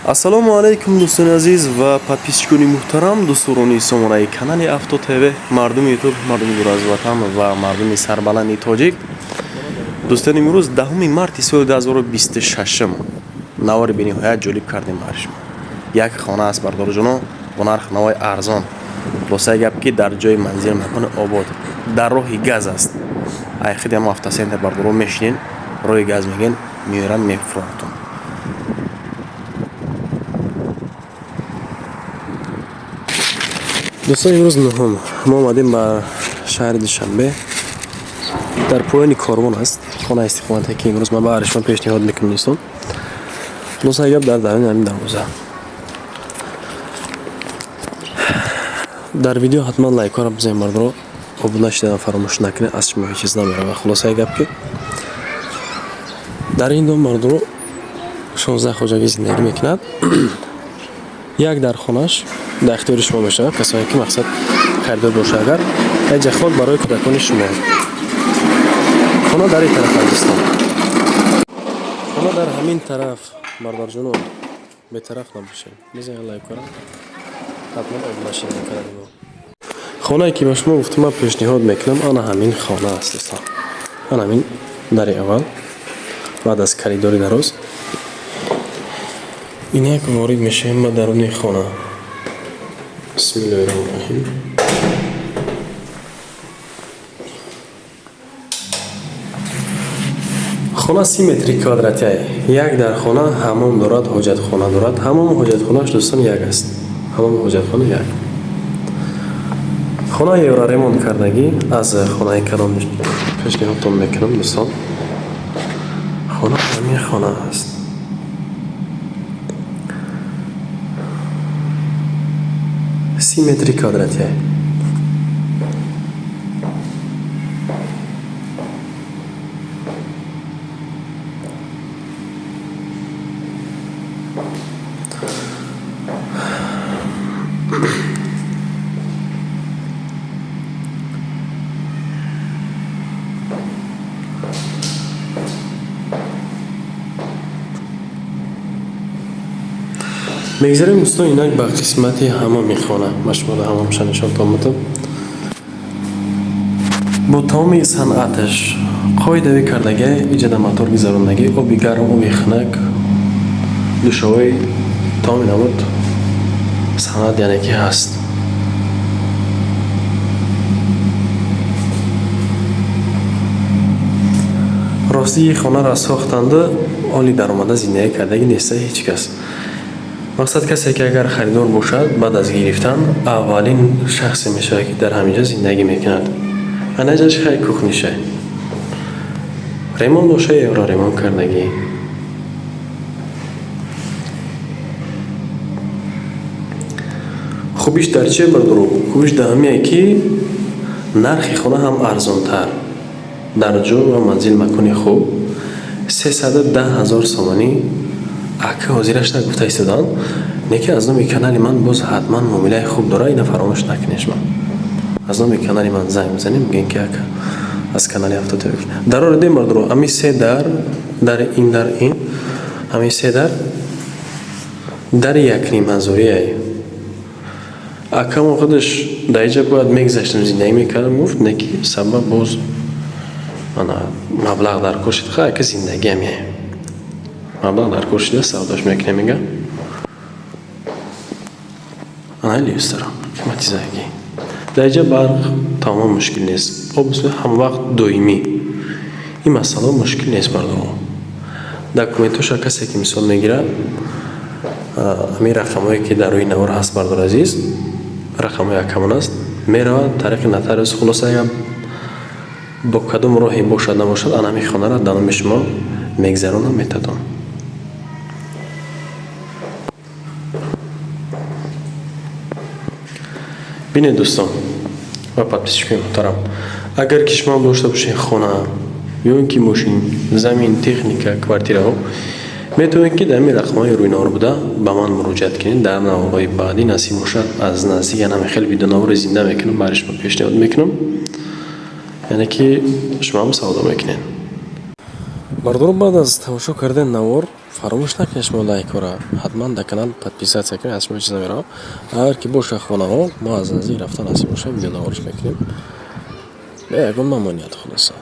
Ассалому алайкум, дӯстони азиз ва подписчикони муҳтарам, дӯстдорони сомонаи канали Авто ТВ, мардуми Ютуб, мардуми дур аз ватан ва мардуми сарбаланди тоҷик. Дӯстони, имрӯз 10 марти соли 2026 навори бениҳоят ҷолиб кардем барои шумо. Як хона аст, бардорҷоно, бо нарх навои арзон. Хулосаи гап, ки дар ҷои манзил макони обод, дар роҳи газ аст. Ай худи ҳамо автоцентр, бардоро, мешинен, роҳи газ мегӯен, меоранд, мефурӯхтон. Дӯстон, имрӯз 9-ум, мо омадем ба шаҳри Душанбе. Дар поёни корвон аст хонаи истиқомате, ки имрӯз ман ба шумо пешниҳод мекунам, дӯстон. Хулосаи гап, дар даруни ҳамин дарвоза. Дар видео ҳатман лайкҳоро бизанед, мардуро, обуна шудан фаромӯш накунед, аз шумо ҳеҷ чиз намерава. Хулосаи гап, ки дар ин дом, мардуро, 16 хоҷагӣ зиндагӣ мекунад. Як дар хонаш дар ихтиёри шумо мешавад, касое ки мақсад харидор боша. Агар яҷа хок барои кӯдакони шумо. Хона дар ин тараф аст, дӯстон, хона дар ҳамин тараф. Бародарҷоно, бетараф набошед, бизанед лайкҳоро, ҳатман обуна шавед канали мо. Хонае ки ба шумо гуфтам, ман пешниҳод мекунам, ана ҳамин хона аст, дӯстон. Ана ҳамин дари аввал, баъд аз коридори дароз, инак ворид мешавем ба даруни хона. Бисмиллоҳи раҳмони раҳим. Хона 30 метри квадратия, як дар хона, ҳамом дорад, ҳоҷатхона дорад. Ҳамому ҳоҷатхонааш, дӯстон, як аст, ҳамому ҳоҷатхона як. Хона евроремонт кардагӣ. Аз хонаи калон пешниҳодтон мекунам, дӯстон. Хона ҳамин хона аст, 30 метри квадратия. Мегзарем, дӯстон, инак ба қисмати ҳамоми хона. Ма шуморо ҳамомша нишонтон медам бо тамоми санъаташ, қоидавӣ кардагӣ. Иҷада мотор гузарондагӣ, оби гарм, оби хунак, душовои, тамоми намуд санъат, яъне ки ҳаст. Ростии хонаро сохтанду оли даромада зиндагӣ кардагӣ неста ҳеҷ кас. Мақсад, касе ки агар харидор бошад, баъд аз гирифтан аввалин шахсе мешавад, ки дар ҳаминҷо зиндагӣ мекунад. Анаҷаш хай кухниша, ремонт боша, евроремонт кардагӣ. Хубиш дар че, бардору? Хубиш дар ҳамие, ки нархи хона ҳам арзонтар, дар ҷо ва манзил макони хуб, 310 000 сомонӣ ака ҳозираш нагуфта истоданд, не ки аз номи канали ман боз ҳатман муомилаи хуб дора, ина фаромӯш накунед. Шумо аз номи канали ман занг мезанем, мегӯем, ки ака аз канали Авто ТВ. Дароро дем, бардоро, ҳамин се дар, дари ин, дар ин ҳамин се дар, дари 1,5 ҳазорияй. Акамо худаш дар иҷа бояд мегзаштам, зиндагӣ мекардам, гуфт, не ки сабаб боз ана маблағ дар кор шид. Хай, ака, зиндагиам е маблағ дар кор шида, савдош мекунем, мега. Ана люстра климатизагӣ. Дар иҷа барқ тамом мушкил нест, об ҳамавақт доимӣ, ин масъала мушкил нест, бардоро. Документоша касе ки мисол мегирад, ҳамин рақамҳое ки дар рӯи навор ҳаст, бардор азиз, рақамҳои акамон аст, меравад тариқи нотариус. Хулоса, агар бо кадом роҳе бошад набошад, ана ҳамин хонаро дар номи шумо мегзаронам, метадон. Бинед, дӯстон ва подписчикои муҳтарам, агар ки шумо дошта бошед хона ё ин ки мошин, замин, техника, квартираҳо, метавонед, ки дар ҳамин рақамҳои рӯйнавор буда ба ман муроҷиат кунед. Дар наворҳои баъдӣ насиб бошад, аз наздик янаме хеле видеонавори зинда мекунам, барои шумо пешниҳод мекунам, яъне ки шумоам савдо мекунед. Бардоро, баъд аз тамошо кардани навор Фаромӯш накунед шумо лайкҳоро, ҳатман дар канал подписаться кунед, аз шумо чиз намеравад. Агар ки боша хонаҳо, мо аз наздик рафта, насиб боша, видеонавориш мекунем бе ягон мамоният. Хулоса.